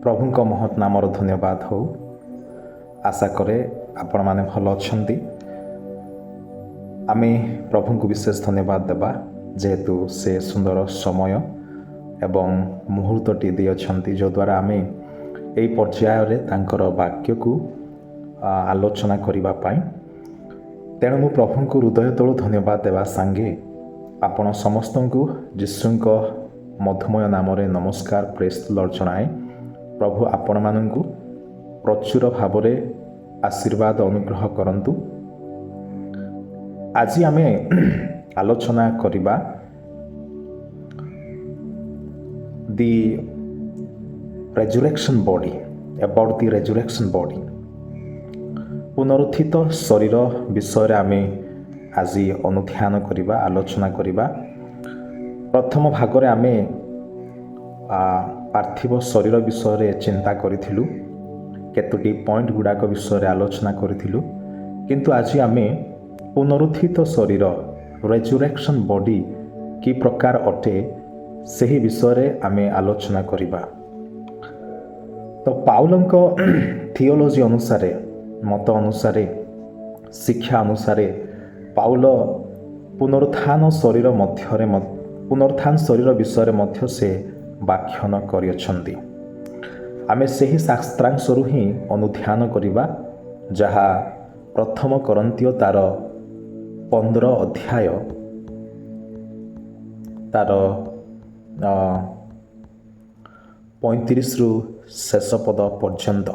ପ୍ରଭୁଙ୍କ ମହତ୍ ନାମର ଧନ୍ୟବାଦ ହେଉ। ଆଶା କରେ ଆପଣମାନେ ଭଲ ଅଛନ୍ତି। ଆମେ ପ୍ରଭୁଙ୍କୁ ବିଶେଷ ଧନ୍ୟବାଦ ଦେବା, ଯେହେତୁ ସେ ସୁନ୍ଦର ସମୟ ଏବଂ ମୁହୂର୍ତ୍ତଟି ଦେଇଅଛନ୍ତି, ଯଦ୍ୱାରା ଆମେ ଏହି ପର୍ଯ୍ୟାୟରେ ତାଙ୍କର ବାକ୍ୟକୁ ଆଲୋଚନା କରିବା ପାଇଁ। ତେଣୁ ମୁଁ ପ୍ରଭୁଙ୍କୁ ହୃଦୟ ତଳୁ ଧନ୍ୟବାଦ ଦେବା ସାଙ୍ଗେ ଆପଣ ସମସ୍ତଙ୍କୁ ଯୀଶୁଙ୍କ ମଧୁମୟ ନାମରେ ନମସ୍କାର, ପ୍ରେସ୍ ଲର୍ଡ଼ ଜଣାଏ। ପ୍ରଭୁ ଆପଣମାନଙ୍କୁ ପ୍ରଚୁର ଭାବରେ ଆଶୀର୍ବାଦ ଅନୁଗ୍ରହ କରନ୍ତୁ। ଆଜି ଆମେ ଆଲୋଚନା କରିବା the resurrection body, about the resurrection body। ପୁନରୁତ୍ଥିତ ଶରୀର ବିଷୟରେ ଆମେ ଆଜି ଅନୁଧ୍ୟାନ କରିବା, ଆଲୋଚନା କରିବା। ପ୍ରଥମ ଭାଗରେ ଆମେ ପାର୍ଥିବ ଶରୀର ବିଷୟରେ ଚିନ୍ତା କରିଥିଲୁ, କେତୋଟି ପଏଣ୍ଟ ଗୁଡ଼ାକ ବିଷୟରେ ଆଲୋଚନା କରିଥିଲୁ। କିନ୍ତୁ ଆଜି ଆମେ ପୁନରୁତ୍ଥିତ ଶରୀର, ରେଜୁରେକ୍ସନ୍ ବଡି କି ପ୍ରକାର ଅଟେ, ସେହି ବିଷୟରେ ଆମେ ଆଲୋଚନା କରିବା। ତ ପାଉଲଙ୍କ ଥିଓଲୋଜି ଅନୁସାରେ, ମତ ଅନୁସାରେ, ଶିକ୍ଷା ଅନୁସାରେ ପାଉଲ ପୁନରୁତ୍ଥାନ ଶରୀର ମଧ୍ୟରେ, ପୁନରୁତ୍ଥାନ ଶରୀର ବିଷୟରେ ମଧ୍ୟ ସେ ବ୍ୟାଖ୍ୟାନ କରିଅଛନ୍ତି। ଆମେ ସେହି ଶାସ୍ତ୍ରାଂଶରୁ ହିଁ ଅନୁଧ୍ୟାନ କରିବା, ଯାହା ପ୍ରଥମ କରିନ୍ଥୀୟ ତାର 15 ଅଧ୍ୟାୟ ତାର 35ରୁ ଶେଷ ପଦ ପର୍ଯ୍ୟନ୍ତ।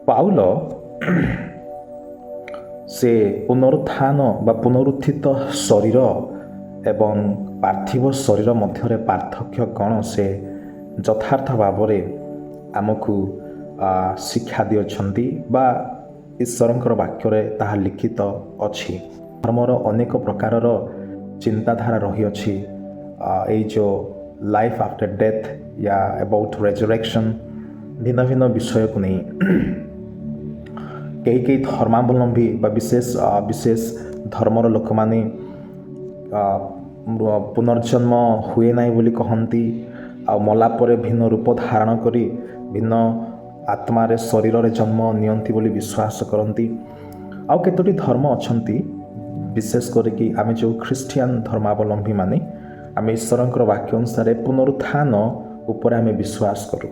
ପାଉଲ ସେ ପୁନରୁତ୍ଥାନ ବା ପୁନରୁତ୍ଥିତ ଶରୀର ଏବଂ ପାର୍ଥିବ ଶରୀର ମଧ୍ୟରେ ପାର୍ଥକ୍ୟ କ'ଣ, ସେ ଯଥାର୍ଥ ଭାବରେ ଆମକୁ ଶିକ୍ଷା ଦେଇଅଛନ୍ତି ବା ଈଶ୍ୱରଙ୍କର ବାକ୍ୟରେ ତାହା ଲିଖିତ ଅଛି। ଧର୍ମର ଅନେକ ପ୍ରକାରର ଚିନ୍ତାଧାରା ରହିଅଛି, ଏଇ ଯେଉଁ ଲାଇଫ୍ ଆଫ୍ଟର ଡେଥ୍ ୟା ଏବାଉଟ୍ ରେଜୁରେକ୍ସନ୍, ଭିନ୍ନ ଭିନ୍ନ ବିଷୟକୁ ନେଇ କେହି କେହି ଧର୍ମାବଲମ୍ବୀ ବା ବିଶେଷ ବିଶେଷ ଧର୍ମର ଲୋକମାନେ ପୁନର୍ଜନ୍ମ ହୁଏ ନାହିଁ ବୋଲି କହନ୍ତି, ଆଉ ମଲା ପରେ ଭିନ୍ନ ରୂପ ଧାରଣ କରି ଭିନ୍ନ ଆତ୍ମାରେ ଶରୀରରେ ଜନ୍ମ ନିଅନ୍ତି ବୋଲି ବିଶ୍ୱାସ କରନ୍ତି। ଆଉ କେତୋଟି ଧର୍ମ ଅଛନ୍ତି, ବିଶେଷ କରିକି ଆମେ ଯେଉଁ ଖ୍ରୀଷ୍ଟିଆନ ଧର୍ମାବଲମ୍ବୀମାନେ, ଆମେ ଈଶ୍ୱରଙ୍କର ବାକ୍ୟ ଅନୁସାରେ ପୁନରୁତ୍ଥାନ ଉପରେ ଆମେ ବିଶ୍ୱାସ କରୁ।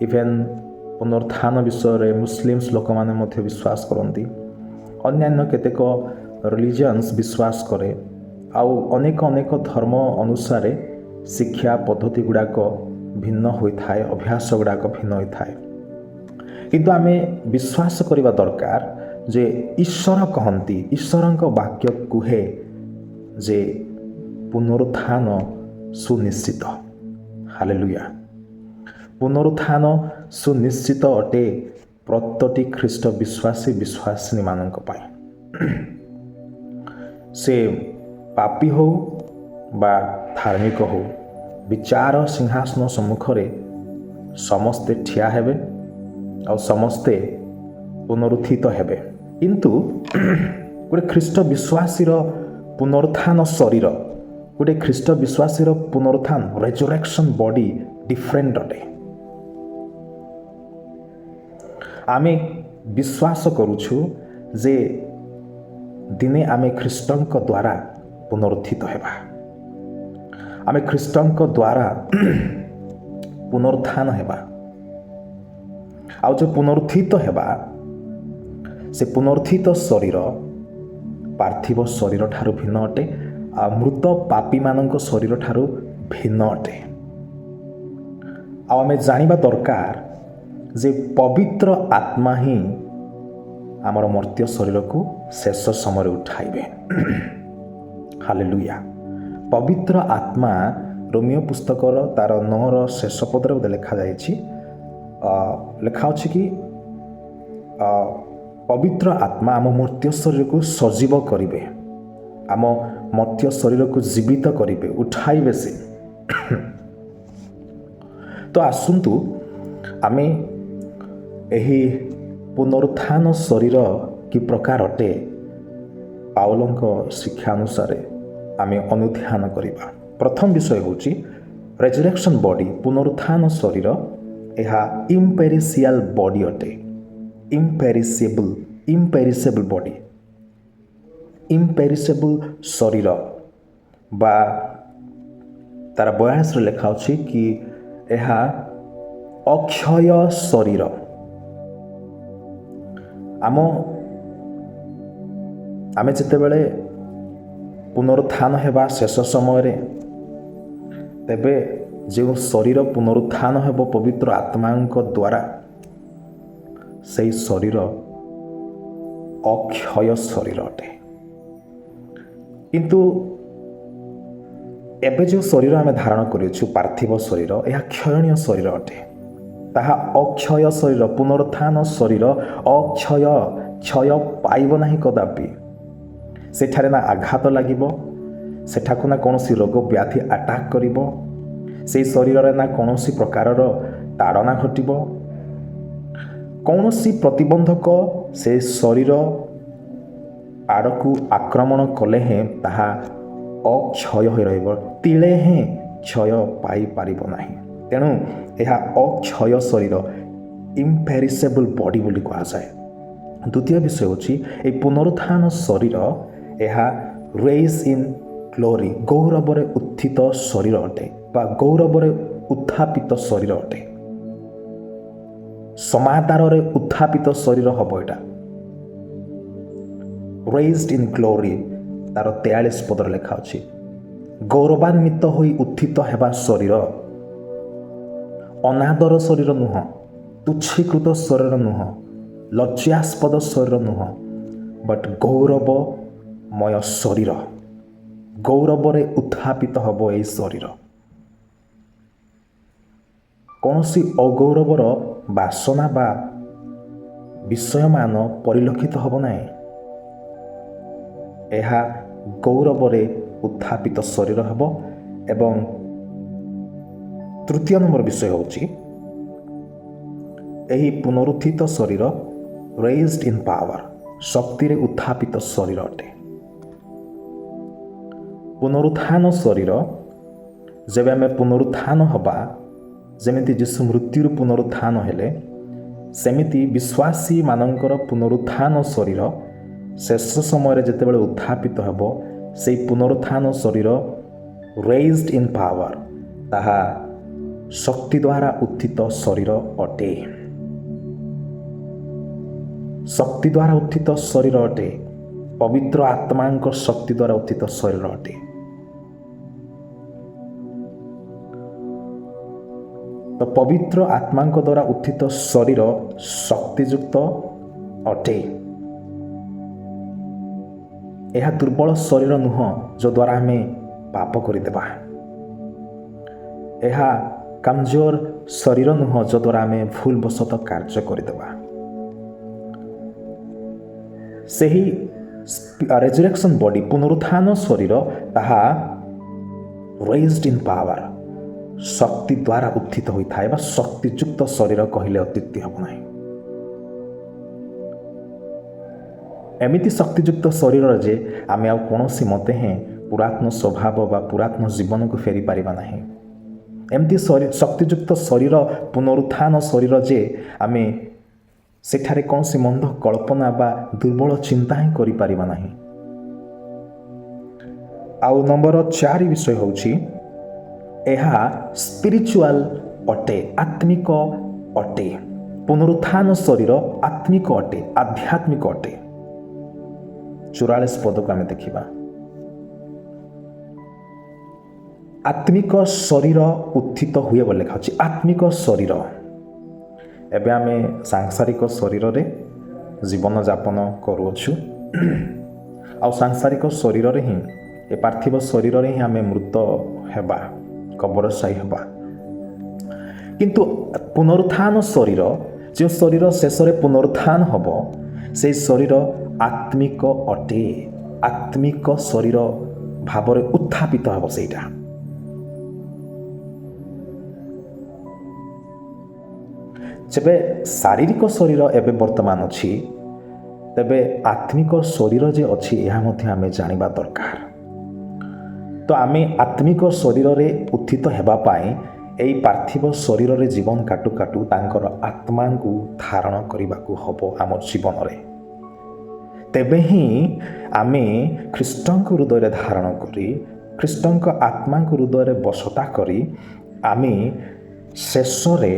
ଇଭେନ୍ ପୁନରୁତ୍ଥାନ ବିଷୟରେ ମୁସଲିମ୍ସ ଲୋକମାନେ ମଧ୍ୟ ବିଶ୍ୱାସ କରନ୍ତି, ଅନ୍ୟାନ୍ୟ କେତେକ ରିଲିଜିଅନ୍ସ ବିଶ୍ୱାସ କରେ। ଆଉ ଅନେକ ଅନେକ ଧର୍ମ ଅନୁସାରେ ଶିକ୍ଷା ପଦ୍ଧତି ଗୁଡ଼ାକ ଭିନ୍ନ ହୋଇଥାଏ, ଅଭ୍ୟାସ ଗୁଡ଼ାକ ଭିନ୍ନ ହୋଇଥାଏ। କିନ୍ତୁ ଆମେ ବିଶ୍ୱାସ କରିବା ଦରକାର ଯେ ଈଶ୍ୱର କହନ୍ତି, ଈଶ୍ୱରଙ୍କ ବାକ୍ୟ କୁହେ ଯେ ପୁନରୁତ୍ଥାନ ସୁନିଶ୍ଚିତ। ହାଲେଲୁୟା। ପୁନରୁତ୍ଥାନ ସୁନିଶ୍ଚିତ ଅଟେ ପ୍ରତ୍ୟେକଟି ଖ୍ରୀଷ୍ଟ ବିଶ୍ୱାସୀ ବିଶ୍ୱାସିନୀମାନଙ୍କ ପାଇଁ। ସେ ପାପୀ ହଉ ବା ଧାର୍ମିକ ହଉ, ବିଚାର ସିଂହାସନ ସମ୍ମୁଖରେ ସମସ୍ତେ ଠିଆ ହେବେ ଆଉ ସମସ୍ତେ ପୁନରୁତ୍ଥିତ ହେବେ। କିନ୍ତୁ ଗୋଟେ ଖ୍ରୀଷ୍ଟ ବିଶ୍ୱାସୀର ପୁନରୁତ୍ଥାନ ଶରୀର, ଗୋଟେ ଖ୍ରୀଷ୍ଟ ବିଶ୍ୱାସୀର ପୁନରୁତ୍ଥାନ, ରେଜୁରେକ୍ସନ୍ ବଡି ଡିଫରେଣ୍ଟ ଅଟେ। ଆମେ ବିଶ୍ୱାସ କରୁଛୁ ଯେ ଦିନେ ଆମେ ଖ୍ରୀଷ୍ଟଙ୍କ ଦ୍ୱାରା ପୁନରୁତ୍ଥିତ ହେବା, ଆମେ ଖ୍ରୀଷ୍ଟଙ୍କ ଦ୍ୱାରା ପୁନରୁତ୍ଥାନ ହେବା। ଆଉ ଯେଉଁ ପୁନରୁତ୍ଥିତ ହେବା, ସେ ପୁନରୁତ୍ଥିତ ଶରୀର ପାର୍ଥିବ ଶରୀର ଠାରୁ ଭିନ୍ନ ଅଟେ, ଆଉ ମୃତ ପାପୀମାନଙ୍କ ଶରୀର ଠାରୁ ଭିନ୍ନ ଅଟେ। ଆଉ ଆମେ ଜାଣିବା ଦରକାର ଯେ ପବିତ୍ର ଆତ୍ମା ହିଁ ଆମର ମର୍ତ୍ତ୍ୟ ଶରୀରକୁ ଶେଷ ସମୟରେ ଉଠାଇବେ। ହାଲେଲୁୟା। ପବିତ୍ର ଆତ୍ମା, ରୋମୀୟ ପୁସ୍ତକର ତାର 9ର ଶେଷ ପଦରେ ବୋଧେ ଲେଖାଯାଇଛି, ଲେଖା ଅଛି କି ପବିତ୍ର ଆତ୍ମା ଆମ ମର୍ତ୍ତ୍ୟ ଶରୀରକୁ ସଜୀବ କରିବେ, ଆମ ମର୍ତ୍ତ୍ୟ ଶରୀରକୁ ଜୀବିତ କରିବେ, ଉଠାଇବେ ସେ। ତ ଆସନ୍ତୁ ଆମେ ଏହି ପୁନରୁତ୍ଥାନ ଶରୀର କି ପ୍ରକାର ଅଟେ, ପାଉଲଙ୍କ ଶିକ୍ଷା ଅନୁସାରେ ଆମେ ଅନୁଧ୍ୟାନ କରିବା। ପ୍ରଥମ ବିଷୟ ହେଉଛି ରେଜରେକ୍ସନ୍ ବଡି, ପୁନରୁତ୍ଥାନ ଶରୀର। ଏହା ଇମ୍ପେରିସିଆଲ ବଡି ଅଟେ। ଇମ୍ପେରିସେବଲ୍ ବଡି, ଇମ୍ପେରିସେବଲ୍ ଶରୀର ବା ତାର 42ରେ ଲେଖା ଅଛି କି ଏହା ଅକ୍ଷୟ ଶରୀର। ଆମେ ଯେତେବେଳେ ପୁନରୁତ୍ଥାନ ହେବା ଶେଷ ସମୟରେ, ତେବେ ଯେଉଁ ଶରୀର ପୁନରୁତ୍ଥାନ ହେବ ପବିତ୍ର ଆତ୍ମାଙ୍କ ଦ୍ୱାରା, ସେଇ ଶରୀର ଅକ୍ଷୟ ଶରୀର ଅଟେ। କିନ୍ତୁ ଏବେ ଯେଉଁ ଶରୀର ଆମେ ଧାରଣ କରିଅଛୁ, ପାର୍ଥିବ ଶରୀର, ଏହା କ୍ଷୟଣୀୟ ଶରୀର ଅଟେ। ତାହା ଅକ୍ଷୟ ଶରୀର, ପୁନରୁତ୍ଥାନ ଶରୀର ଅକ୍ଷୟ, କ୍ଷୟ ପାଇବ ନାହିଁ କଦାପି। ସେଠାରେ ନା ଆଘାତ ଲାଗିବ, ସେଠାକୁ ନା କୌଣସି ରୋଗ ବ୍ୟାଧି ଆଟାକ୍ କରିବ, ସେଇ ଶରୀରରେ ନା କୌଣସି ପ୍ରକାରର ତାଡ଼ନା ଘଟିବ, କୌଣସି ପ୍ରତିବନ୍ଧକ ସେ ଶରୀର ଆଡ଼କୁ ଆକ୍ରମଣ କଲେ ହେଁ ତାହା ଅକ୍ଷୟ ହୋଇ ରହିବ, ତିଳେ ହେଁ କ୍ଷୟ ପାଇପାରିବ ନାହିଁ। ତେଣୁ ଏହା ଅକ୍ଷୟ ଶରୀର, ଇମ୍ପେରିସେବଲ୍ ବଡି ବୋଲି କୁହାଯାଏ। ଦ୍ୱିତୀୟ ବିଷୟ ହେଉଛି ଏହି ପୁନରୁତ୍ଥାନ ଶରୀର ଏହା ରେଜ୍ ଇନ୍ ଗ୍ଲୋରି, ଗୌରବରେ ଉତ୍ଥିତ ଶରୀର ଅଟେ ବା ଗୌରବରେ ଉତ୍ଥାପିତ ଶରୀର ଅଟେ। ସମାଦାରରେ ଉତ୍ଥାପିତ ଶରୀର ହେବ ଏଇଟା। ରେଜ୍ଡ ଇନ୍ ଗ୍ଲୋରି, ତାର 43 ପଦରେ ଲେଖା ଅଛି, ଗୌରବାନ୍ୱିତ ହୋଇ ଉତ୍ଥିତ ହେବା ଶରୀର, ଅନାଦର ଶରୀର ନୁହଁ, ତୁଚ୍ଛୀକୃତ ଶରୀର ନୁହଁ, ଲଜ୍ଜାସ୍ପଦ ଶରୀର ନୁହଁ, ବଟ୍ ଗୌରବମୟ ଶରୀର, ଗୌରବରେ ଉତ୍ଥାପିତ ହେବ ଏହି ଶରୀର। କୌଣସି ଅଗୌରବର ବାସନା ବା ବିଷୟମାନ ପରିଲକ୍ଷିତ ହେବ ନାହିଁ। ଏହା ଗୌରବରେ ଉତ୍ଥାପିତ ଶରୀର ହେବ। ଏବଂ ତୃତୀୟ ନମ୍ବର ବିଷୟ ହେଉଛି ଏହି ପୁନରୁତ୍ଥିତ ଶରୀର ରେଜ୍ଡ ଇନ୍ ପାୱାର, ଶକ୍ତିରେ ଉତ୍ଥାପିତ ଶରୀର ଅଟେ। ପୁନରୁତ୍ଥାନ ଶରୀର, ଯେବେ ଆମେ ପୁନରୁତ୍ଥାନ ହେବା, ଯେମିତି ଯୀଶୁ ମୃତ୍ୟୁରୁ ପୁନରୁତ୍ଥାନ ହେଲେ, ସେମିତି ବିଶ୍ୱାସୀମାନଙ୍କର ପୁନରୁତ୍ଥାନ ଶରୀର ଶେଷ ସମୟରେ ଯେତେବେଳେ ଉତ୍ଥାପିତ ହେବ, ସେଇ ପୁନରୁତ୍ଥାନ ଶରୀର ରେଜ୍ଡ ଇନ୍ ପାୱାର, ତାହା ଶକ୍ତି ଦ୍ୱାରା ଉତ୍ଥିତ ଶରୀର ଅଟେ। ଶକ୍ତି ଦ୍ୱାରା ଉତ୍ଥିତ ଶରୀର ଅଟେ, ପବିତ୍ର ଆତ୍ମାଙ୍କ ଶକ୍ତି ଦ୍ୱାରା ଉତ୍ଥିତ ଶରୀର ଅଟେ। ତ ପବିତ୍ର ଆତ୍ମାଙ୍କ ଦ୍ୱାରା ଉତ୍ଥିତ ଶରୀର ଶକ୍ତିଯୁକ୍ତ ଅଟେ। ଏହା ଦୁର୍ବଳ ଶରୀର ନୁହଁ ଯଦ୍ୱାରା ଆମେ ପାପ କରିଦେବା। ଏହା କମଜୋର ଶରୀର ନୁହଁ ଯଦ୍ୱାରା ଆମେ ଭୁଲବଶତଃ କାର୍ଯ୍ୟ କରିଦେବା। ସେହି ରେଜୁରେକ୍ସନ୍ ବଡି, ପୁନରୁତ୍ଥାନ ଶରୀର, ତାହା ରେଜ୍ଡ ଇନ୍ ପାୱାର, ଶକ୍ତି ଦ୍ୱାରା ଉତ୍ଥିତ ହୋଇଥାଏ ବା ଶକ୍ତିଯୁକ୍ତ ଶରୀର କହିଲେ ଅତ୍ୟୁକ୍ତି ହେବ ନାହିଁ। ଏମିତି ଶକ୍ତିଯୁକ୍ତ ଶରୀର ଯେ ଆମେ ଆଉ କୌଣସି ମତେ ହିଁ ପୁରାତନ ସ୍ୱଭାବ ବା ପୁରାତନ ଜୀବନକୁ ଫେରିପାରିବା ନାହିଁ। ଏମିତି ଶକ୍ତିଯୁକ୍ତ ଶରୀର, ପୁନରୁତ୍ଥାନ ଶରୀର ଯେ ଆମେ ସେଠାରେ କୌଣସି ମନ୍ଦ କଳ୍ପନା ବା ଦୁର୍ବଳ ଚିନ୍ତା ହିଁ କରିପାରିବା ନାହିଁ। ଆଉ ନମ୍ବର 4 ବିଷୟ ହେଉଛି ଏହା ସ୍ପିରିଚୁଆଲ ଅଟେ, ଆତ୍ମିକ ଅଟେ। ପୁନରୁତ୍ଥାନ ଶରୀର ଆତ୍ମିକ ଅଟେ, ଆଧ୍ୟାତ୍ମିକ ଅଟେ। 44 ପଦକୁ ଆମେ ଦେଖିବା। ଆତ୍ମିକ ଶରୀର ଉତ୍ଥିତ ହୁଏ ବୋଲି ଲେଖା ଅଛି। ଆତ୍ମିକ ଶରୀର। ଏବେ ଆମେ ସାଂସାରିକ ଶରୀରରେ ଜୀବନଯାପନ କରୁଅଛୁ, ଆଉ ସାଂସାରିକ ଶରୀରରେ ହିଁ, ଏ ପାର୍ଥିବ ଶରୀରରେ ହିଁ ଆମେ ମୃତ ହେବା, କବରଶାୟୀ ହେବା। କିନ୍ତୁ ପୁନରୁତ୍ଥାନ ଶରୀର, ଯେଉଁ ଶରୀର ଶେଷରେ ପୁନରୁତ୍ଥାନ ହେବ, ସେଇ ଶରୀର ଆତ୍ମିକ ଅଟେ। ଆତ୍ମିକ ଶରୀର ଭାବରେ ଉତ୍ଥାପିତ ହେବ ସେଇଟା। ଯେବେ ଶାରୀରିକ ଶରୀର ଏବେ ବର୍ତ୍ତମାନ ଅଛି, ତେବେ ଆତ୍ମିକ ଶରୀର ଯେ ଅଛି ଏହା ମଧ୍ୟ ଆମେ ଜାଣିବା ଦରକାର। ତ ଆମେ ଆତ୍ମିକ ଶରୀରରେ ଉତ୍ଥିତ ହେବା ପାଇଁ ଏଇ ପାର୍ଥିବ ଶରୀରରେ ଜୀବନ କାଟୁ କାଟୁ ତାଙ୍କର ଆତ୍ମାଙ୍କୁ ଧାରଣ କରିବାକୁ ହେବ ଆମ ଜୀବନରେ। ତେବେ ହିଁ ଆମେ ଖ୍ରୀଷ୍ଟଙ୍କ ହୃଦୟରେ ଧାରଣ କରି, ଖ୍ରୀଷ୍ଟଙ୍କ ଆତ୍ମାଙ୍କ ହୃଦୟରେ ବସତା କରି ଆମେ ଶେଷରେ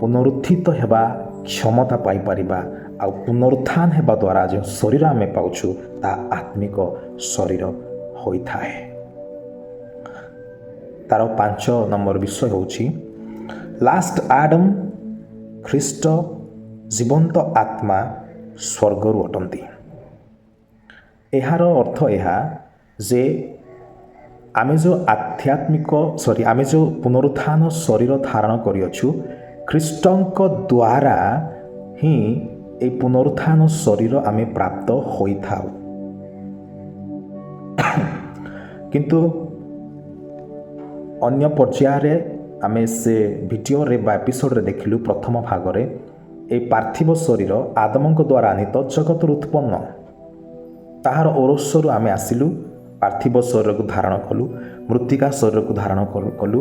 ପୁନରୁତ୍ଥିତ ହେବା କ୍ଷମତା ପାଇପାରିବା। ଆଉ ପୁନରୁତ୍ଥାନ ହେବା ଦ୍ୱାରା ଯେଉଁ ଶରୀର ଆମେ ପାଉଛୁ ତାହା ଆତ୍ମିକ ଶରୀର ହୋଇଥାଏ। ତାର 5 ନମ୍ବର ବିଷୟ ହେଉଛି ଲାଷ୍ଟ ଆଡମ୍ ଖ୍ରୀଷ୍ଟ ଜୀବନ୍ତ ଆତ୍ମା ସ୍ୱର୍ଗରୁ ଅଟନ୍ତି। ଏହାର ଅର୍ଥ ଏହା ଯେ ଆମେ ଯେଉଁ ଆଧ୍ୟାତ୍ମିକ ଆମେ ଯେଉଁ ପୁନରୁତ୍ଥାନ ଶରୀର ଧାରଣ କରିଅଛୁ, ଖ୍ରୀଷ୍ଟଙ୍କ ଦ୍ୱାରା ହିଁ ଏହି ପୁନରୁତ୍ଥାନ ଶରୀର ଆମେ ପ୍ରାପ୍ତ ହୋଇଥାଉ। କିନ୍ତୁ ଅନ୍ୟ ପର୍ଯ୍ୟାୟରେ ଆମେ ସେ ଭିଡ଼ିଓରେ ବା ଏପିସୋଡ଼ରେ ଦେଖିଲୁ ପ୍ରଥମ ଭାଗରେ ଏହି ପାର୍ଥିବ ଶରୀର ଆଦମଙ୍କ ଦ୍ୱାରା ଆନିତ ଜଗତରୁ ଉତ୍ପନ୍ନ, ତାହାର ଔରସରୁ ଆମେ ଆସିଲୁ, ପାର୍ଥିବ ଶରୀରକୁ ଧାରଣ କଲୁ, ମୃତ୍ତିକା ଶରୀରକୁ ଧାରଣ କଲୁ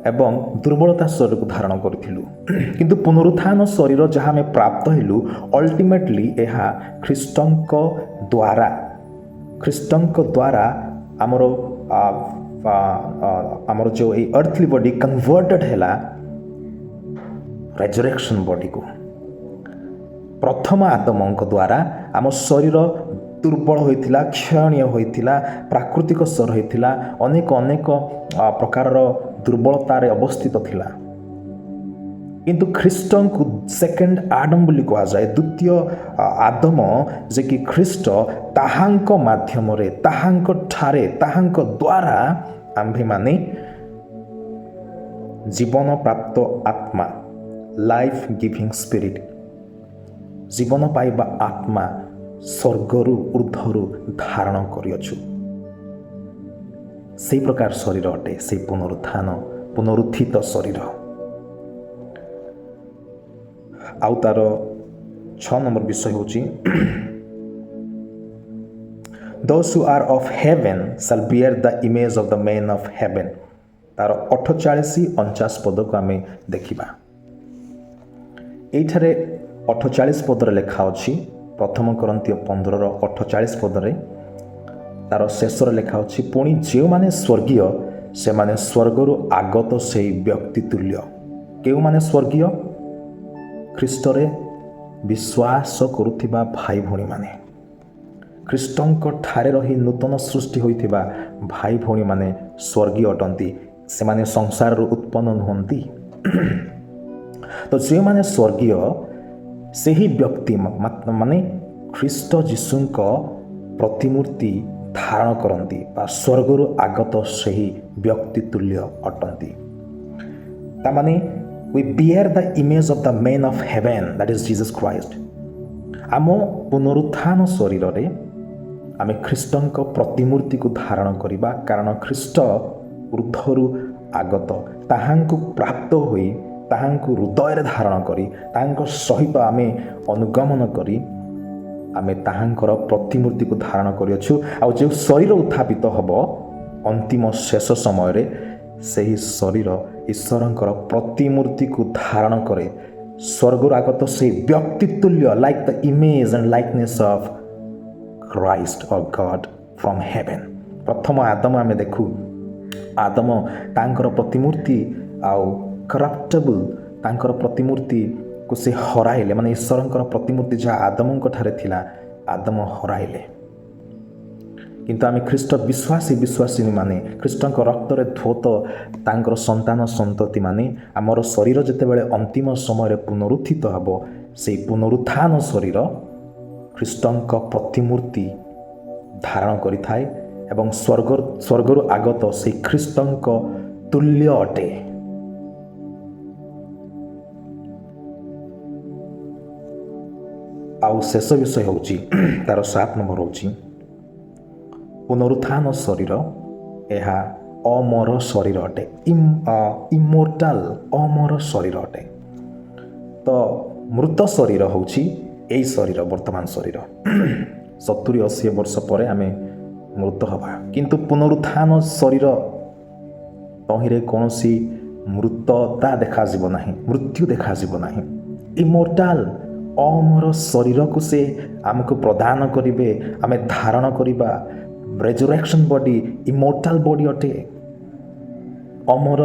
ଏବଂ ଦୁର୍ବଳତା ଶରୀରକୁ ଧାରଣ କରିଥିଲୁ। କିନ୍ତୁ ପୁନରୁତ୍ଥାନ ଶରୀର ଯାହା ଆମେ ପ୍ରାପ୍ତ ହେଲୁ, ଅଲ୍ଟିମେଟଲି ଏହା ଖ୍ରୀଷ୍ଟଙ୍କ ଦ୍ୱାରା ଆମର ଆମର ଯେଉଁ ଏଇ ଅର୍ଥଲି ବଡି କନଭର୍ଟେଡ଼ ହେଲା ରେଜରେକ୍ସନ୍ ବଡ଼ିକୁ। ପ୍ରଥମ ଆଦମଙ୍କ ଦ୍ୱାରା ଆମ ଶରୀର ଦୁର୍ବଳ ହୋଇଥିଲା, କ୍ଷୟଣୀୟ ହୋଇଥିଲା, ପ୍ରାକୃତିକ ଶରୀର ହୋଇଥିଲା, ଅନେକ ଅନେକ ପ୍ରକାରର ଦୁର୍ବଳତାରେ ଅବସ୍ଥିତ ଥିଲା। କିନ୍ତୁ ଖ୍ରୀଷ୍ଟଙ୍କୁ ସେକେଣ୍ଡ ଆଡମ୍ ବୋଲି କୁହାଯାଏ, ଦ୍ୱିତୀୟ ଆଦମ, ଯେ କି ଖ୍ରୀଷ୍ଟ, ତାହାଙ୍କ ମାଧ୍ୟମରେ, ତାହାଙ୍କ ଠାରେ, ତାହାଙ୍କ ଦ୍ୱାରା ଆମ୍ଭେମାନେ ଜୀବନ ପ୍ରାପ୍ତ ଆତ୍ମା, ଲାଇଫ୍ ଗିଭିଂ ସ୍ପିରିଟ୍, ଜୀବନ ପାଇବା ଆତ୍ମା ସ୍ୱର୍ଗରୁ ଉର୍ଦ୍ଧ୍ୱରୁ ଧାରଣ କରିଅଛୁ। ସେଇ ପ୍ରକାର ଶରୀର ଅଟେ ସେଇ ପୁନରୁତ୍ଥିତ ଶରୀର। ଆଉ ତାର 6 ନମ୍ବର ବିଷୟ ହେଉଛି Those who are of heaven shall bear the image of the man of heaven। ତାର 48 49 ପଦକୁ ଆମେ ଦେଖିବା। ଏଇଠାରେ 48 ପଦରେ ଲେଖା ଅଛି, ପ୍ରଥମ କରିନ୍ଥୀୟ 15 48 ପଦରେ ତାର ଶେଷରେ ଲେଖା ଅଛି, ପୁଣି ଯେଉଁମାନେ ସ୍ୱର୍ଗୀୟ ସେମାନେ ସ୍ୱର୍ଗରୁ ଆଗତ ସେଇ ବ୍ୟକ୍ତି ତୁଲ୍ୟ। କେଉଁମାନେ ସ୍ୱର୍ଗୀୟ? ଖ୍ରୀଷ୍ଟରେ ବିଶ୍ୱାସ କରୁଥିବା ଭାଇ ଭଉଣୀମାନେ, ଖ୍ରୀଷ୍ଟଙ୍କ ଠାରେ ରହି ନୂତନ ସୃଷ୍ଟି ହୋଇଥିବା ଭାଇ ଭଉଣୀମାନେ ସ୍ୱର୍ଗୀୟ ଅଟନ୍ତି। ସେମାନେ ସଂସାରରୁ ଉତ୍ପନ୍ନ ନୁହନ୍ତି। ତ ଯେଉଁମାନେ ସ୍ୱର୍ଗୀୟ ସେହି ବ୍ୟକ୍ତି ମାନେ ଖ୍ରୀଷ୍ଟ ଯୀଶୁଙ୍କ ପ୍ରତିମୂର୍ତ୍ତି ଧାରଣ କରନ୍ତି ବା ସ୍ୱର୍ଗରୁ ଆଗତ ସେହି ବ୍ୟକ୍ତି ତୁଲ୍ୟ ଅଟନ୍ତି। ତାମାନେ we bear the image of the man of heaven, that is Jesus Christ। ଆମ ପୁନରୁତ୍ଥାନ ଶରୀରରେ ଆମେ ଖ୍ରୀଷ୍ଟଙ୍କ ପ୍ରତିମୂର୍ତ୍ତିକୁ ଧାରଣ କରିବା, କାରଣ ଖ୍ରୀଷ୍ଟ ଉର୍ଦ୍ଧ୍ୱରୁ ଆଗତ, ତାହାଙ୍କୁ ପ୍ରାପ୍ତ ହୋଇ ତାହାଙ୍କୁ ହୃଦୟରେ ଧାରଣ କରି ତାହାଙ୍କ ସହିତ ଆମେ ଅନୁଗମନ କରି ଆମେ ତାହାଙ୍କର ପ୍ରତିମୂର୍ତ୍ତିକୁ ଧାରଣ କରିଅଛୁ। ଆଉ ଯେଉଁ ଶରୀର ଉତ୍ଥାପିତ ହେବ ଅନ୍ତିମ ଶେଷ ସମୟରେ, ସେହି ଶରୀର ଈଶ୍ୱରଙ୍କର ପ୍ରତିମୂର୍ତ୍ତିକୁ ଧାରଣ କରେ। ସ୍ୱର୍ଗରୁ ଆଗତ ସେହି ବ୍ୟକ୍ତି ତୁଲ୍ୟ, like the image and likeness of Christ or God from heaven. ପ୍ରଥମ ଆଦମ ଆମେ ଦେଖୁ, ଆଦମ ତାଙ୍କର ପ୍ରତିମୂର୍ତ୍ତି ଆଉ କରପ୍ଟେବଲ୍ ତାଙ୍କର ପ୍ରତିମୂର୍ତ୍ତିକୁ ସେ ହରାଇଲେ, ମାନେ ଈଶ୍ୱରଙ୍କର ପ୍ରତିମୂର୍ତ୍ତି ଯାହା ଆଦମଙ୍କ ଠାରେ ଥିଲା ଆଦମ ହରାଇଲେ। କିନ୍ତୁ ଆମେ ଖ୍ରୀଷ୍ଟ ବିଶ୍ୱାସୀ ବିଶ୍ୱାସିନୀମାନେ, ଖ୍ରୀଷ୍ଟଙ୍କ ରକ୍ତରେ ଧୋତ ତାଙ୍କର ସନ୍ତାନ ସନ୍ତତିମାନେ, ଆମର ଶରୀର ଯେତେବେଳେ ଅନ୍ତିମ ସମୟରେ ପୁନରୁତ୍ଥିତ ହେବ, ସେଇ ପୁନରୁତ୍ଥାନ ଶରୀର ଖ୍ରୀଷ୍ଟଙ୍କ ପ୍ରତିମୂର୍ତ୍ତି ଧାରଣ କରିଥାଏ ଏବଂ ସ୍ୱର୍ଗରୁ ଆଗତ ସେଇ ଖ୍ରୀଷ୍ଟଙ୍କ ତୁଲ୍ୟ ଅଟେ। ଆଉ ଶେଷ ବିଷୟ ହେଉଛି ତାର 7 ନମ୍ବର ହେଉଛି ପୁନରୁତ୍ଥାନ ଶରୀର, ଏହା ଅମର ଶରୀର ଅଟେ, ଇମୋର୍ଟାଲ ଅମର ଶରୀର ଅଟେ। ତ ମୃତ ଶରୀର ହେଉଛି ଏଇ ଶରୀର, ବର୍ତ୍ତମାନ ଶରୀର। 70-80 ବର୍ଷ ପରେ ଆମେ ମୃତ ହେବା। କିନ୍ତୁ ପୁନରୁତ୍ଥାନ ଶରୀର, ତହିଁରେ କୌଣସି ମୃତତା ଦେଖାଯିବ ନାହିଁ, ମୃତ୍ୟୁ ଦେଖାଯିବ ନାହିଁ। ଇମୋର୍ଟାଲ, ଅମର ଶରୀରକୁ ସେ ଆମକୁ ପ୍ରଦାନ କରିବେ, ଆମେ ଧାରଣ କରିବା। ରେଜୁରେକ୍ସନ୍ ବଡି ଇମୋର୍ଟାଲ ବଡି ଅଟେ, ଅମର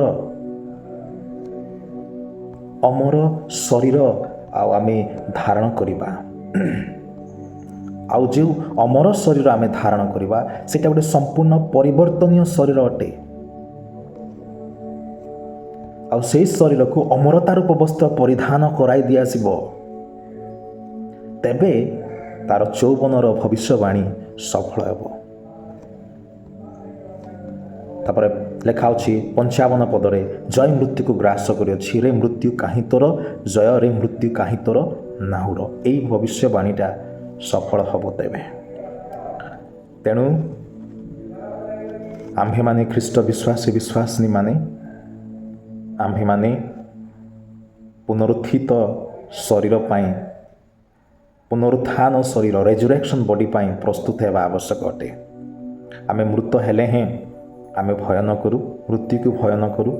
ଅମର ଶରୀର ଆଉ ଆମେ ଧାରଣ କରିବା। ଆଉ ଯେଉଁ ଅମର ଶରୀର ଆମେ ଧାରଣ କରିବା, ସେଇଟା ଗୋଟେ ସମ୍ପୂର୍ଣ୍ଣ ପରିବର୍ତ୍ତନୀୟ ଶରୀର ଅଟେ। ଆଉ ସେଇ ଶରୀରକୁ ଅମରତା ରୂପ ବସ୍ତ୍ର ପରିଧାନ କରାଇ ଦିଆଯିବ। ତେବେ ତାର 54ର ଭବିଷ୍ୟବାଣୀ ସଫଳ ହେବ। ତାପରେ ଲେଖା ଅଛି 55 ପଦରେ, ଜୟ ମୃତ୍ୟୁକୁ ଗ୍ରାସ କରିଅଛି। ରେ ମୃତ୍ୟୁ, କାହିଁ ତୋର ଜୟ? ରେ ମୃତ୍ୟୁ, କାହିଁ ତୋର ନାହୁଡ଼? ଏଇ ଭବିଷ୍ୟବାଣୀଟା ସଫଳ ହେବ ତେବେ। ତେଣୁ ଆମ୍ଭେମାନେ ଖ୍ରୀଷ୍ଟ ବିଶ୍ୱାସୀ ବିଶ୍ୱାସିନୀମାନେ, ଆମ୍ଭେମାନେ ପୁନରୁତ୍ଥିତ ଶରୀର ପାଇଁ, ପୁନରୁତ୍ଥାନ ଶରୀର, ରେଜୁରେକ୍ସନ୍ ବଡି ପାଇଁ ପ୍ରସ୍ତୁତ ହେବା ଆବଶ୍ୟକ ଅଟେ। ଆମେ ମୃତ ହେଲେ ହେଁ ଆମେ ଭୟ ନ କରୁ, ମୃତ୍ୟୁକୁ ଭୟ ନ କରୁ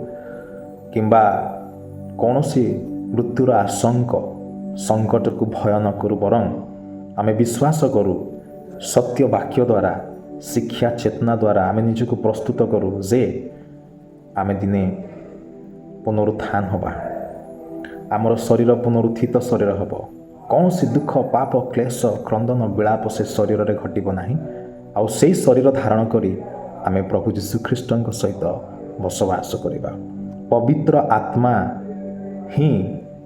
କିମ୍ବା କୌଣସି ମୃତ୍ୟୁର ଆଶଙ୍କ ସଙ୍କଟକୁ ଭୟ ନ କରୁ, ବରଂ ଆମେ ବିଶ୍ୱାସ କରୁ। ସତ୍ୟ ବାକ୍ୟ ଦ୍ୱାରା, ଶିକ୍ଷା ଚେତନା ଦ୍ୱାରା ଆମେ ନିଜକୁ ପ୍ରସ୍ତୁତ କରୁ ଯେ ଆମେ ଦିନେ ପୁନରୁତ୍ଥାନ ହେବା। ଆମର ଶରୀର ପୁନରୁତ୍ଥିତ ଶରୀର ହେବ। କୌଣସି ଦୁଃଖ, ପାପ, କ୍ଲେଶ, କ୍ରନ୍ଦନ, ବିଳାପ ସେ ଶରୀରରେ ଘଟିବ ନାହିଁ। ଆଉ ସେଇ ଶରୀର ଧାରଣ କରି ଆମେ ପ୍ରଭୁ ଯୀଶୁଖ୍ରୀଷ୍ଟଙ୍କ ସହିତ ବସବାସ କରିବା। ପବିତ୍ର ଆତ୍ମା ହିଁ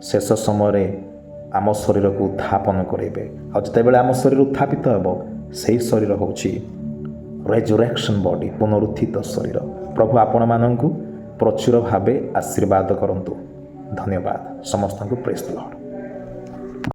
ଶେଷ ସମୟରେ ଆମ ଶରୀରକୁ ଉତ୍ଥାପନ କରାଇବେ। ଆଉ ଯେତେବେଳେ ଆମ ଶରୀର ଉତ୍ଥାପିତ ହେବ, ସେହି ଶରୀର ହେଉଛି ରେଜୁରେକ୍ସନ୍ ବଡି, ପୁନରୁତ୍ଥିତ ଶରୀର। ପ୍ରଭୁ ଆପଣମାନଙ୍କୁ ପ୍ରଚୁର ଭାବେ ଆଶୀର୍ବାଦ କରନ୍ତୁ। ଧନ୍ୟବାଦ ସମସ୍ତଙ୍କୁ। Praise Lord.